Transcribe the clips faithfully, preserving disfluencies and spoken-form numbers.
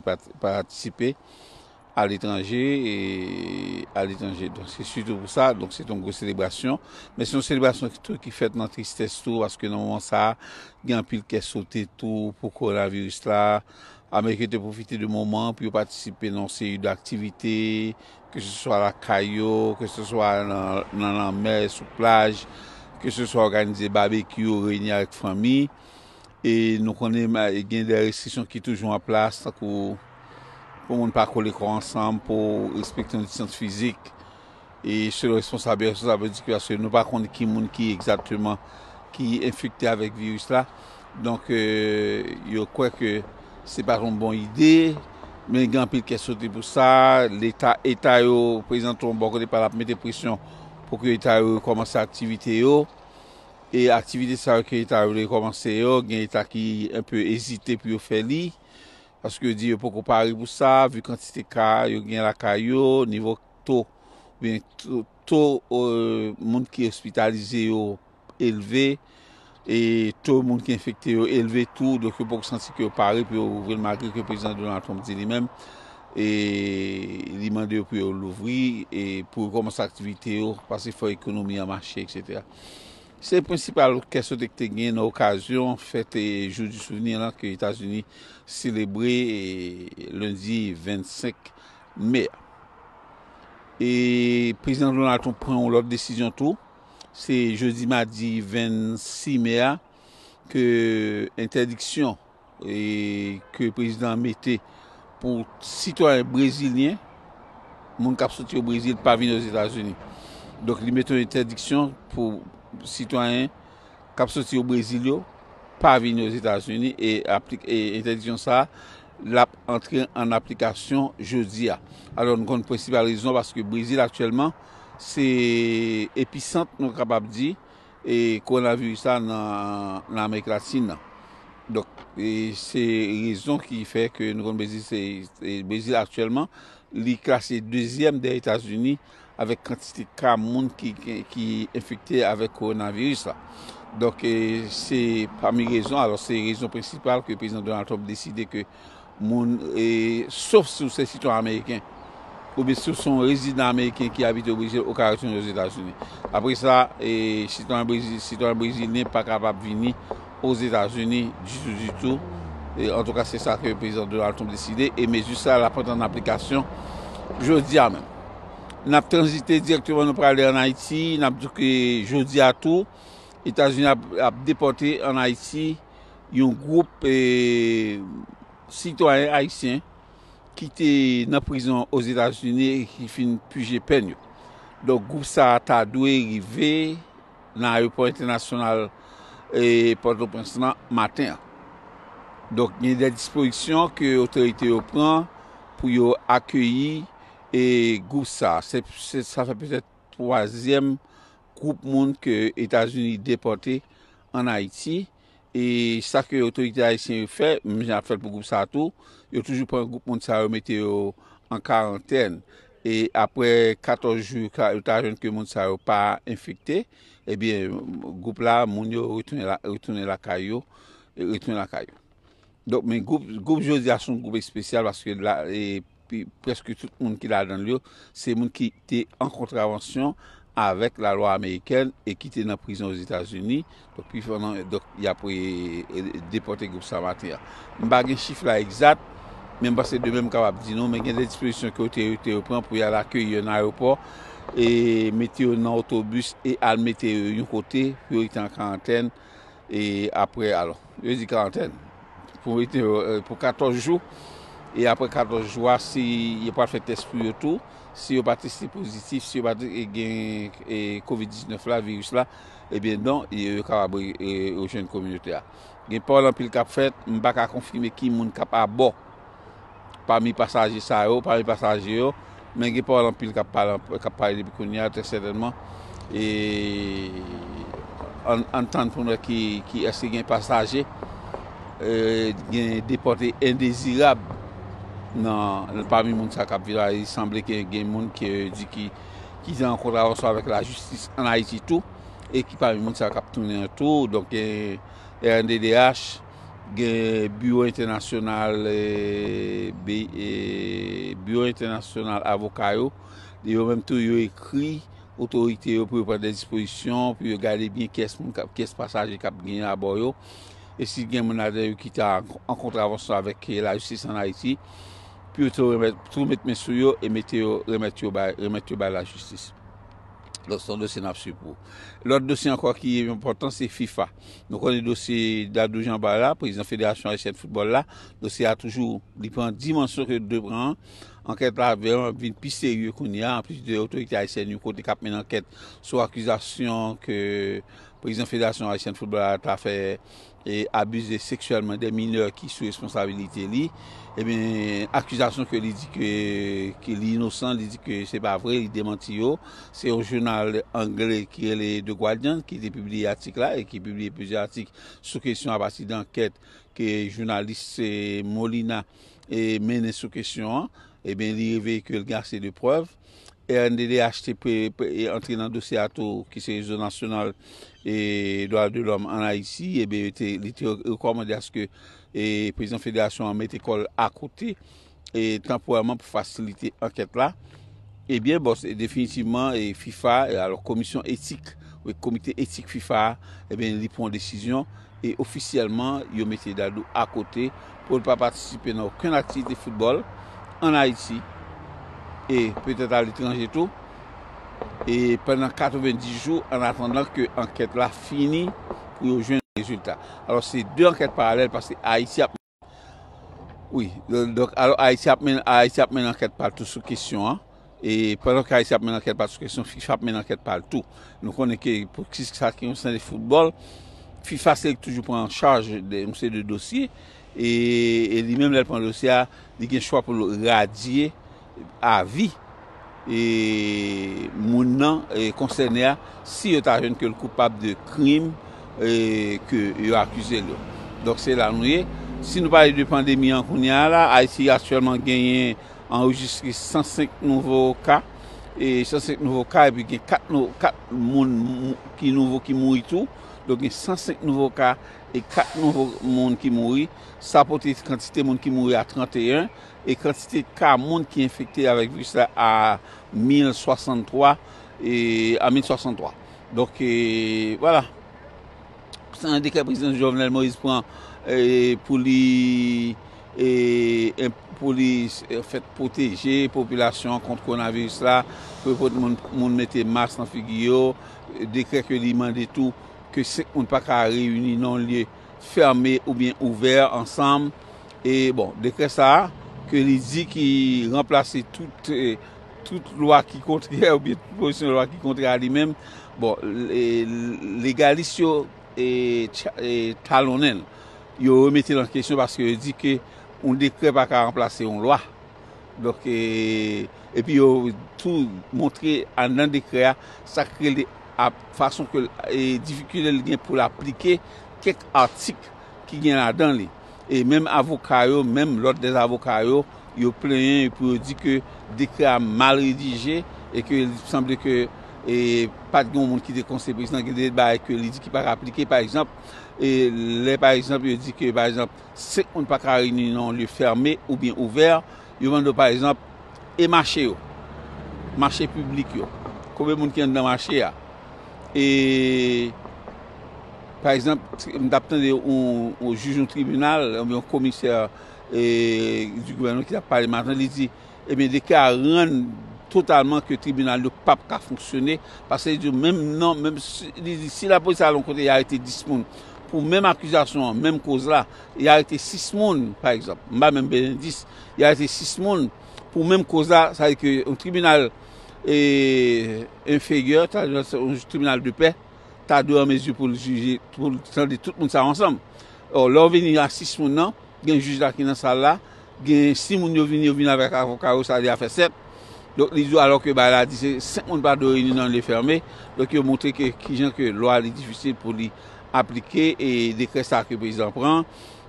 patisipe aletranje, e aletranje. Donk, se sitou pou sa, donk, se yon gwo selebrasyon. Men se yon selebrasyon ki tou ki fèt nan tristès tou, paske nan moman sa a, gen anpil kè sote tou pou kowonaviris la. Ameriken te pwofite de moman pou yo patisipe nan yon seri de aktivite, ke se swa lakay yo, ke se swa nan, nan lanmè, sou plaj, ke se swa òganize babekyou, reyini avèk fanmi. E nou konnen gen de restriksyon ki toujou an plas, tankou pou moun pa kole kò ansanm, pou respekte yon distans fizik. E selon responsab yo, responsab yo di ke paske nou pa konn ki moun ki egzakteman ki enfekte avèk viris la. Donk, e, yo kwè ke se pa t yon bon ide, men gen anpil kè sote pou sa. Leta, eta yo, prezidan Trump, bò kote pa l, ap mete presyon pou ke eta yo rekòmanse aktivite yo. E aktivite sa yo ke eta yo rekòmanse yo, gen eta ki enpe ezite pou yo fè li, paske yo di yo poko pare pou sa, vi kantite ka yo gen lakay yo, nivo to, oubyen to, to, e, moun ki ospitalize yo elve, e to moun ki enfekte yo elve tou, donk yo poko santi ke yo pare pou yo ouvri l, malgre ke prezidan Donald Trump di li menm, e li mande yo pou yo louvri, e pou yo kòmanse aktivite yo, paske fò ekonomi an mache, etsetera. Se prensipal kè sote ki te gen nan okazyon fèt, e, Jou du Souvenir lan ke Etazini selebre, e, lendi vennsenk me a. E prezidan Donald Trump pran yon lòt desizyon tou. Se jodi madi vennsis me a ke entèdiksyon, e, ke prezidan an mete pou sitwayen brezilyen, moun k ap soti o Brezil, pa vin Ozetazini. Donk, li mete yon entèdiksyon pou sitwayen k ap soti o Brezil yo pa vini Ozetazini, e aplik-, e entèdiksyon sa a, l ap antre an aplikasyon jodi a. Alò, nou konn prensipal rezon, paske Brezil aktyèlman, se episant, nou kapab di, e kowonaviris la nan, nan Amerik Latin nan. Donk, e se rezon ki fè ke nou konn Brezil, se, se Brezil aktyèlman, li klase dezyèm dèyè Etazini avèk kantite ka moun ki, ki, ki enfekte avèk kowonaviris la. Donk, e, se pami rezon, alò, se rezon prensipal ke prezidan Donald Trump deside ke moun, e, sof si w se sitwayen ameriken, oubyen si w se yon rezidan ameriken ki abite o Brezil, ou ka retounen Ozetazini. Apre sa, e, sitwayen brezi-, sitwayen brezilyen pa kapab vini Ozetazini ditou, ditou. E, antouka, se sa ke prezidan Donald Trump deside. E mezi sa a, l ap antre an aplikasyon jodi a menm. N ap tranzite dirèkteman, nou prale ann Ayiti. N ap di ke jodi a tou, Etazini ap, ap depòte ann Ayiti yon gwoup, e, sitwayen ayisyen ki te nan prizon Ozetazini e ki fin pije pèn yo. Donk, gwoup sa a ta dwe rive nan ayewopò entènasyonal, e, Pòtoprens lan maten an. Donk, gen de dispozisyon ke otorite yo pran pou yo akeyi, e, gwoup sa a. Se, se, sa fè petèt twazyèm gwoup moun ke Etazini depòte ann Ayiti. E sa ke otorite ayisyen yo fè, menm jan y ap fè l pou gwoup sa a tou, yo toujou pran gwoup moun sa yo, mete yo an karantèn. E apre katòz jou, ka-, yo ta jwenn ke moun sa yo pa enfekte, ebyen, gwoup la, moun yo retounen la, retounen lakay yo, e retounen lakay yo. Donk, men gwoup, gwoup jodi a se yon gwoup espesyal paske la, e, pi, prèske tout moun ki ladan l yo, se moun ki te an kontravansyon avèk lalwa amerikèn e ki te nan prizon Ozetazini. Donk, pi fò nan, donk, y ap, e, e, depòte gwoup sa maten an. M pa gen chif la egzat, men m panse demen m kapab di nou, men gen de dispozisyon ke otorite yo pran pou y al akeyi yo nan ayewopò, e mete yo nan otobis e al mete yo yon kote pou yo rete an karantèn. E apre, alò, yo di karantèn. Pou mete yo, e, pou katòz jou. E apre katòz jou a, si yo pral fè tès pou yo tou, si yo pa teste pozitif, si yo pa te, e, gen, e, kovid diznèf la, viris la, ebyen, non, yo, yo kapab, e, rejwenn kominote a. Gen pawòl anpil k ap fèt, m pa ka konfime ki moun k ap abò pami pasaje sa yo, pami pasaje yo, men gen pawòl anpil k ap pale, k ap pale depi kounye a, trè sètènman. E ann, ann tann pou n wè ki, ki èske gen pasaje, e, gen depòte endezirab nan, pami moun sa k ap vin la. Li sanble ke gen moun ki di ki, ki te an kontravansyon avèk lajistis ann Ayiti tou, e ki pami moun sa k ap tounen an tou. Donk, gen R N D D H, Gen biwo entènasyonal, e, bi- e, biwo entènasyonal avoka yo, yo menm tou yo ekri otorite yo pou yo pran de dispozisyon, pou yo gade byen kiyès moun k ap, kiyès pasaje k ap gen abò yo, e si gen moun ladan yo ki ta an kontravansyon avèk, e, lajistis ann Ayiti, pou yo tou remèt, tou met men sou yo e mete yo, remèt yo bay, remèt yo bay lajistis. Donk, se yon dosye n ap swiv pou. Lòt dosye ankò ki enpòtan, se fifa. Nou konnen dosye Dadou Jean Bart la, prezidan Federasyon Ayisyèn Foutbòl la, dosye a toujou, li pran dimansyon ke l dwe pran an. Ankèt la vrèman vin pi serye kounye a, anplis de otorite ayisyèn yon kote k ap mennen ankèt sou akizasyon ke prezidan Federasyon Ayisyèn Foutbòl la ta fè e abize seksyèlman de minè ki sou responsabilite li, ebyen, akizasyon ke li di ke, ke li inosan, li di ke se pa vre, li demanti yo. Se yon jounal angle ki rele The Guardian ki te pibliye atik la e ki pibliye plizyè atik sou kesyon apati de ankèt ke jounalis, e, Molina, e, mennen sou kesyon an. Ebyen, li reveye ke l gen ase de prèv. R N D D H te pre- pre- e antre nan dosye a tou, ki se Rezo Nasyonal e Dwa de Lòm ann Ayiti, ebyen, yo te, li te rekòmande aske, e, prezidan federasyon an mete kò l akote, e, tanporèman pou fasilite ankèt la. Ebyen, bon, se definitivman, e, fifa, e, alò, komisyon etik, e, komite etik fifa a, ebyen, li pran yon desizyon, e ofisyèlman, yo mete Dadou akote pou l pa patisipe nan okenn aktivite foutbòl ann Ayiti e petèt aletranje tou, e pandan katrevenndis jou, an atandan ke ankèt la fini pou yo jwenn rezilta. Alò, se de ankèt paralèl, paske Ayiti ap Wi, donk, alò, Ayiti ap mennen, Ayiti ap mennen ankèt pa l tou sou kesyon an. E pandan ke Ayiti ap mennen ankèt pa l sou kesyon, fifa ap mennen ankèt pa l tou. Nou konnen ke pou ki sa ki konsène foutbòl, fifa se li ki toujou pran an chaj de yon seri de dosye. E, e li menm, lè l pran dosye a, li gen chwa pou l radye avi e moun nan, e konsène a, si yo ta jwenn ke l koupab de krim, e, ke yo akize l yo. Donk, se la nou ye. Si nou pale de pandemi an kounye a la, Ayiti aktyèlman genyen anrejistre san senk nouvo ka, e san senk nouvo ka, epi gen kat nou- kat moun mou- ki nouvo ki mouri tou. Donk, gen san senk nouvo ka e kat nouvo moun ki mouri. Sa pote kantite moun ki mouri a tranteyen e kantite ka moun ki enfekte avèk viris la a mil swasanntwa, e, a mil swasanntwa. Donk, e, vwala. Se yon dekrè prezidan Jovenel Moïse pran, e, pou li, e, en- pou li, e, fèt pwoteje popilasyon an kont kowonaviris la, pou, pou moun, moun mete mas nan figi yo. Dekrè ke li mande tou ke senk moun pa ka reyini nan yon lye fèmen oubyen ouvè ansanm. E, bon, dekrè sa a, ke li di ki ranplase tout, e, tout lwa ki kontrè oubyen tout pwopozisyon lwa ki kontrè a li menm. Bon, e, legalis yo, e, tcha- e, talonnen l. Yo remete l an kesyon paske yo di ke yon dekrè pa ka ranplase yon lwa. Donk, e, epi yo tou montre anndan dekrè a, sa k rele ap- fason ke l- e, difikilte l gen pou l aplike kèk atik ki gen ladan li. E menm avoka yo, menm lòd dè avoka yo, yo plenyen pou yo di ke dekrè a mal redije e ke li sanble ke, e, pa t gen yon moun ki te konseye prezidan, gen de bagay ke li di ki pa ka aplike, pa egzanp, e lè, pa egzanp, yo di ke, pa egzanp, senk moun pa ka reyini nan yon lye fèmen oubyen ouvè, yo mande w, pa egzanp, e mache yo, mache piblik yo, konbyen moun ki anndan mache a? E, pa egzanp, m t ap tande yon, yon jij yon tribinal, oubyen yon komisè, e, di gouvènman ki t ap pale maten, li di, ebyen, dekrè a rann totalman ke tribinal yo p ap ka fonksyone, paske li di menm non, menm si, li di, si lapolis al yon kote, y arete dis moun pou menm akizasyon an, menm koz la, y arete sis moun, pa egzanp, m ba menm bèl endis, y arete sis moun pou menm koz la, sa vle di ke yon tribinal, e, enferyè, sa vle di yon tribinal de pè, ta dwe an mezi pou l jije, pou l tande tout moun sa yo ansanm. Or, lè w vini a sis moun nan, gen jij la ki nan sal la, gen sis moun yo vini, yo vini avèk avoka yo, sa vle di a fè sèt. Donk, li di w alò ke bagay la di se senk moun pa dwe reyini nan lye fèmen. Donk, yo montre ke kijan ke lwa li difisil pou li aplike e dekrè sa ke prezidan pran.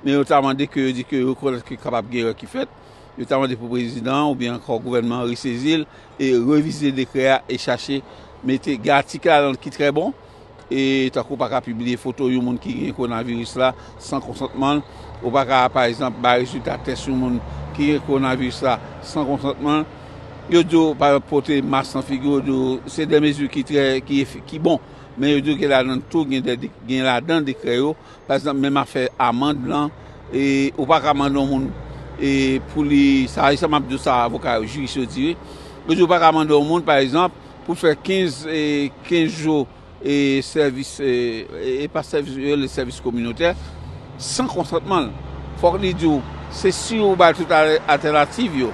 Men yo ta mande ke yo di ke yo rekonèt ke kapab gen erè ki fèt. Yo ta mande pou prezidan an oubyen ankò gouvènman an resezi l e revize dekrè a e chache mete, gen atik ladan l ki trè bon, E tankou ou pa ka pibliye foto yon moun ki gen kowonaviris la san konsantman l. Ou pa ka, pa egzanp, bay rezilta tès yon moun ki gen kowonaviris la san konsantman l. Yo di w, pa egzanp, pote mas nan figi w, yo di w, se de mezi ki trè, ki, ki bon. Men yo di w gen ladan tou, gen de, gen ladan dekrè yo. Pa egzanp, menm afè amann lan, e ou pa ka mande yon moun, e pou li, sa, e sa m ap di w sa, avoka yo, jiris yo di, wi. Yo di w pa ka mande yon moun, pa egzanp, pou l fè kenz, e kenz jou, e sèvis, e, e, e pa sèvis, yo rele sèvis kominotè, san konsantman l. Fòk li di w, se si ou bay tout al-, altènativ yo,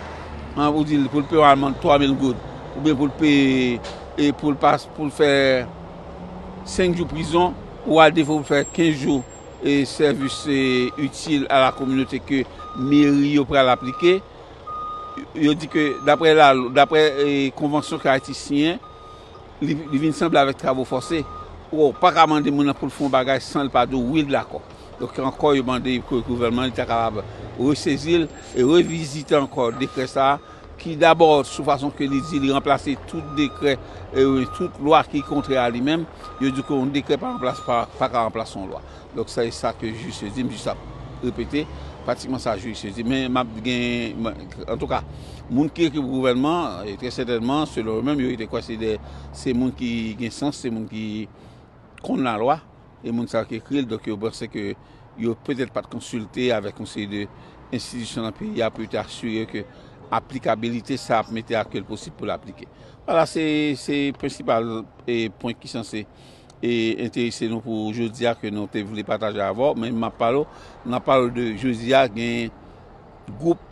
an, ou di l pou l peye yon amann twa mil goud, oubyen pou l peye, e pou l pas, pou l fè senk jou prizon, ou al defo pou l fè kenz jou, e sèvis, e, itil a la kominote ke meri yo pral aplike. Yo di ke daprè la, daprè, e, konvansyon ke Ayiti siyen, li, li vin sanble avèk travo fòse. Ou pa ka mande moun nan pou l fè yon bagay san l pa di w wi l dakò. Donk ankò yo mande ke gouvènman li ta kapab resezi l e revizite ankò dekrè sa a, ki dabò sou fason ke li di li ranplase tout dekrè, e, tout lwa ki kontrè a li menm. Yo di ke yon dekrè pa ranplase, pa, pa ka ranplase yon lwa. Donk se sa ke jij yo di, m jis ap repete pratikman sa jij yo di. Men m ap gen, antouka, moun ki ekri pou gouvènman, e, trè sètènman, selon yo menm, yo rete kwè se de, se moun ki gen sans, se moun ki konn lalwa, e moun sa yo ki ekri l, donk yo panse ke yo petèt pa t konsilte avèk yon seri de enstitisyon nan peyi a pou yo te asire ke aplikabilite sa ap mete a ke l posib pou l aplike. Vwala, se, se prensipal, e, pwen ki sanse, e, enterese nou pou jodi a ke nou te vle pataje avè w, men m ap pale w, n ap pale w de jodi a gen gwoup